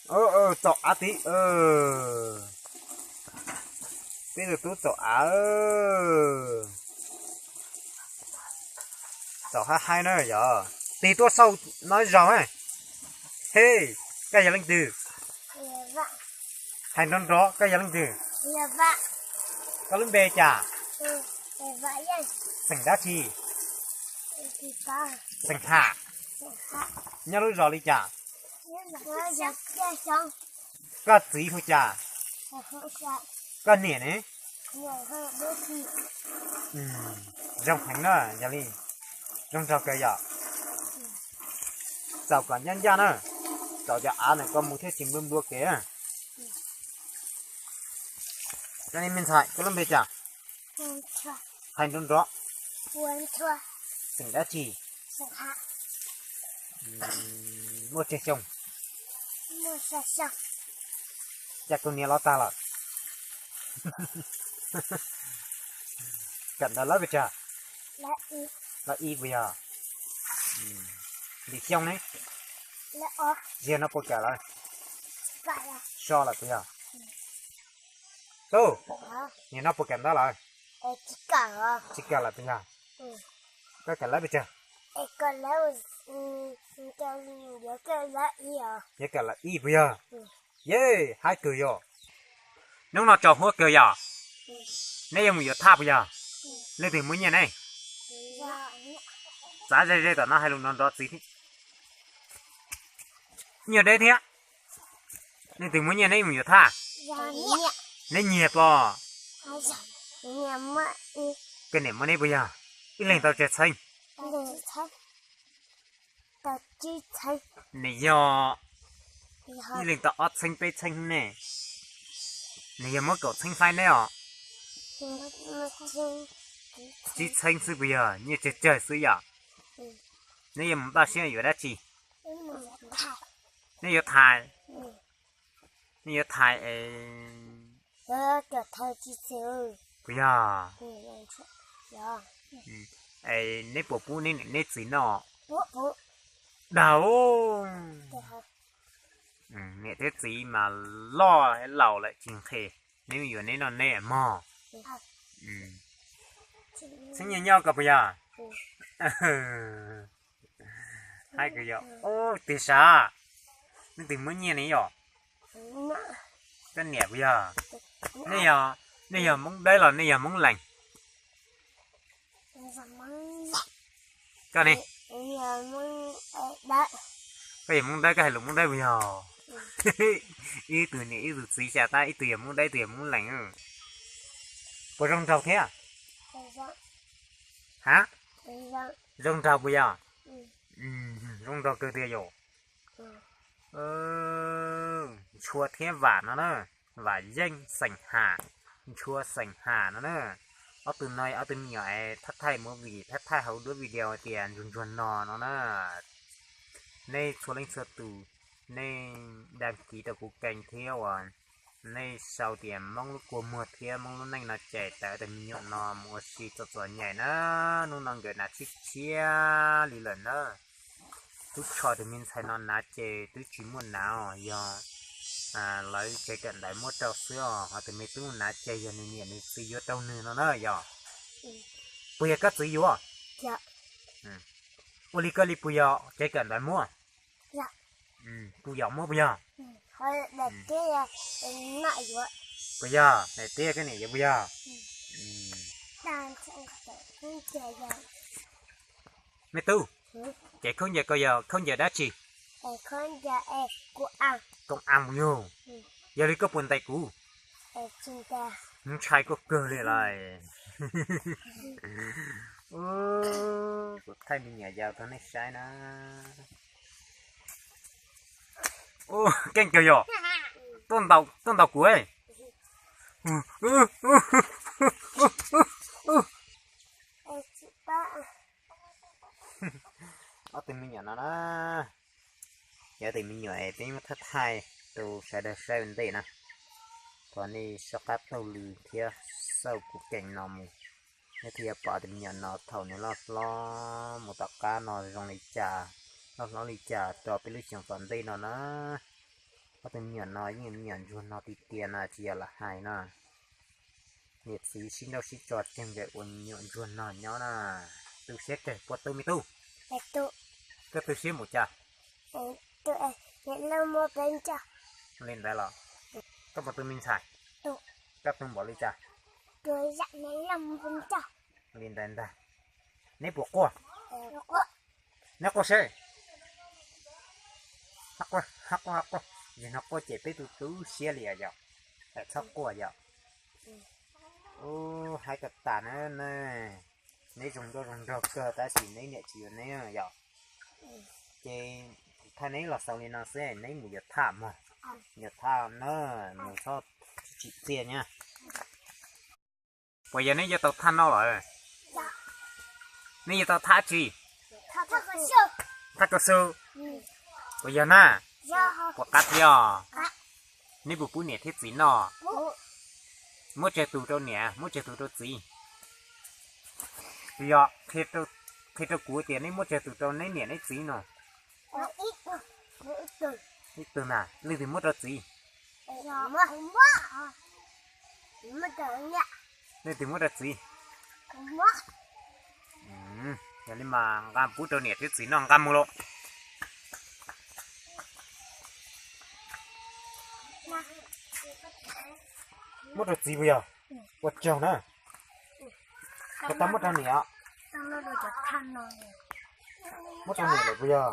Txaus av tib, peb tus tub txaus av, txaus hab haib na yog. Tig tuaj xauj no zaug na. He, koj yog leej twg? Hais nrov nrov, koj yog leej twg? Koj lub npe cas? Xeem dab tsi? Xeem Ham. Nyob lub zos li cas? Koj txiv hu cas? Koj niam ne? Zoo heev na, yog li zoo nraug kawg yom. Txaus kom ncaj ncaj na, txaus cov av ntawm koj mus thiaj tsis nplua nplua kev. Koj me ntxhais, koj lub npe cas? Hais nrov nrov. Xeem dab tsi? Muaj tsawg xyoo? Cas tus niam los tag lawm? Kawm ntawv lab pes tsawg? Lab ib puas yog? Lim xyoo ne? Yog no puas kawm lawm? So lawm puas yog? Tub, niam no puas kawm ntawv lawm? Tsis kawm lawm puas yog? Koj kawm lab pes tsawg? Yuav kawm lab ib puas yog? Yeej haib kawg yom. Hnub no tsaus huab kawg yom. Neb yuav mus yuav thaj puas yog? Leej twg muab nyiaj ne? Txav ze ze tom no hais lus nrov nrov txiv thiab. Nyuaj deb thiab. Leej twg muab nyiaj neb mus yuav thaj? Neb nyiag pob? Koj niam muab neb puas yog? Ib leeg tau tsawg txheeb? Nws yog ib leeg tau ob txheeb peb txheeb ne. Nws yog muab kaum txheeb faib neb os. Tsib txheeb xwb puas yog? Nyiaj tsawg tsawg xwb yom. Neb yuav mus npaj siab yuav dab tsi? Neb yuav thais, neb yuav thais es puas yog? Es neb puas pub neb niam neb txiv noj? Dag, niam thiab txiv mas loj laus lawm tsis nqhis, neb yuav neb noj neb mog. Txheeb nyiaj nyob ko puas yog? Haib kawg yog. Tiag sav, leej twg muab nyiaj ne yom? Koj niam puas yog? Nej yog Hmoob Dawb los nej yog Hmoob Lees? Koj ne? Koj yog Hmoob Dawb, koj hais lus Hmoob Dawb puas yog? Ib tug niam ib tug txiv xya tab, ib tug yog Hmoob Dawb ib tug yog Hmoob Lees. Puas zoo nraug thiab? Ha, zoo nraug puas yog? Zoo nraug kawg tiag yom. Ntshua thiab Vam no na, Vam Yeej xeem Ham, Ntshua xeem Ham no na. Ob tug no ob tug me nyuam es thab thaij movie, thab thaij hauv duab video tias ntsuag ntsuag no no na. Nej txhua leej txhua tus, nej đăng ký rau kuv kênh thiab uas nej sau tias Hmoob lub kua muag thiab Hmoob lub neej no ces tawm tus me nyuam no mus ua si txom txom nyem na. Hnub no nkawd hnav tshiab tshiab li lawm na. Tub Tsho tus me ntxhais no hnav ces twb tsis muaj hnav os, yog lawv tsev kawm ntawv muab rau xwb os, ho tus me tub hnav ces yog nws niam nws txiv yuav rau nws no na yog. Puas yog koj txiv yuav? Ua li koj li puas yog tsev kawm ntawv muab? Puas yog muab puas yog? Puas yog daim tiab koj niam yuav puas yog? Me tub, ces khaub ncaws koj yog khaub ncaws dab tsi? Koob as puas yog? Yog li koj puas ntes kuv? Ntshai koj kawg li lawm. Kuv thaij me nyuam yaus rau nej saib na. Keej kawg yog, tuaj ntaus kuv. Ob tug me nyuam no na, yog ob tug me nyuam es peb muab thab thaij rau sawv daws saib ua ntej na. Thov nej soj qab taug lw thiab xauj kuv keem no mus, nej thiaj yuav pom tus me nyuam no thaum nws loj hlob mus tom qab no zoo li cas, loj hlob li cas rau peb lub xyoo tom ntej no na. Ob tug me nyuam no yeej me nyuam ntsuag no tiag tiag no tsis yog lam hais no. Niam txiv sib nrauj sib tso tseg nkawd ua me nyuam ntsuag no nyob na. Tu siab tsawg puas tu me tub? Koj tu siab npaum cas? Li ntawd los? Koj puas tu me ntxhais? Koj tu npaum li cas? Li ntawd ntag. Neb puas quaj? Neb quaj seb. Quaj, quaj, quaj. Yog no quaj ces peb tu tu siab li os yom. Txhob quaj yom. Ub, haib tas tas na. Neb zoo nkauj zoo nraug kawg tab sis neb niam tsis yuav neb yom. Ces thaj neb los xaus li no xwb, neb mus yuav thaj mog. Yuav thaj na, mus txhob tsim txiaj nyab. Puas yog neb yuav tau thaj no lawm? Neb yuav tau thaj tsi? Thaj kaus su. Puas yog na? Puas qab thiab? Neb puas pub niam thiab txiv noj? Muab tsawg tus rau niam, muab tsawg tus rau txiv? Yog, qhia rau kuv tias neb muab tsawg tus rau neb niam neb txiv no? Ib tug na, leej twg muab rau txiv? Leej twg muab rau txiv? Yog li mas nqa pub rau niam thiab txiv noj nqa mus lauj. Muab rau txiv puas yog? Ua tsaug na. Koj tau muab rau niam. Muab rau niam lawm puas yog?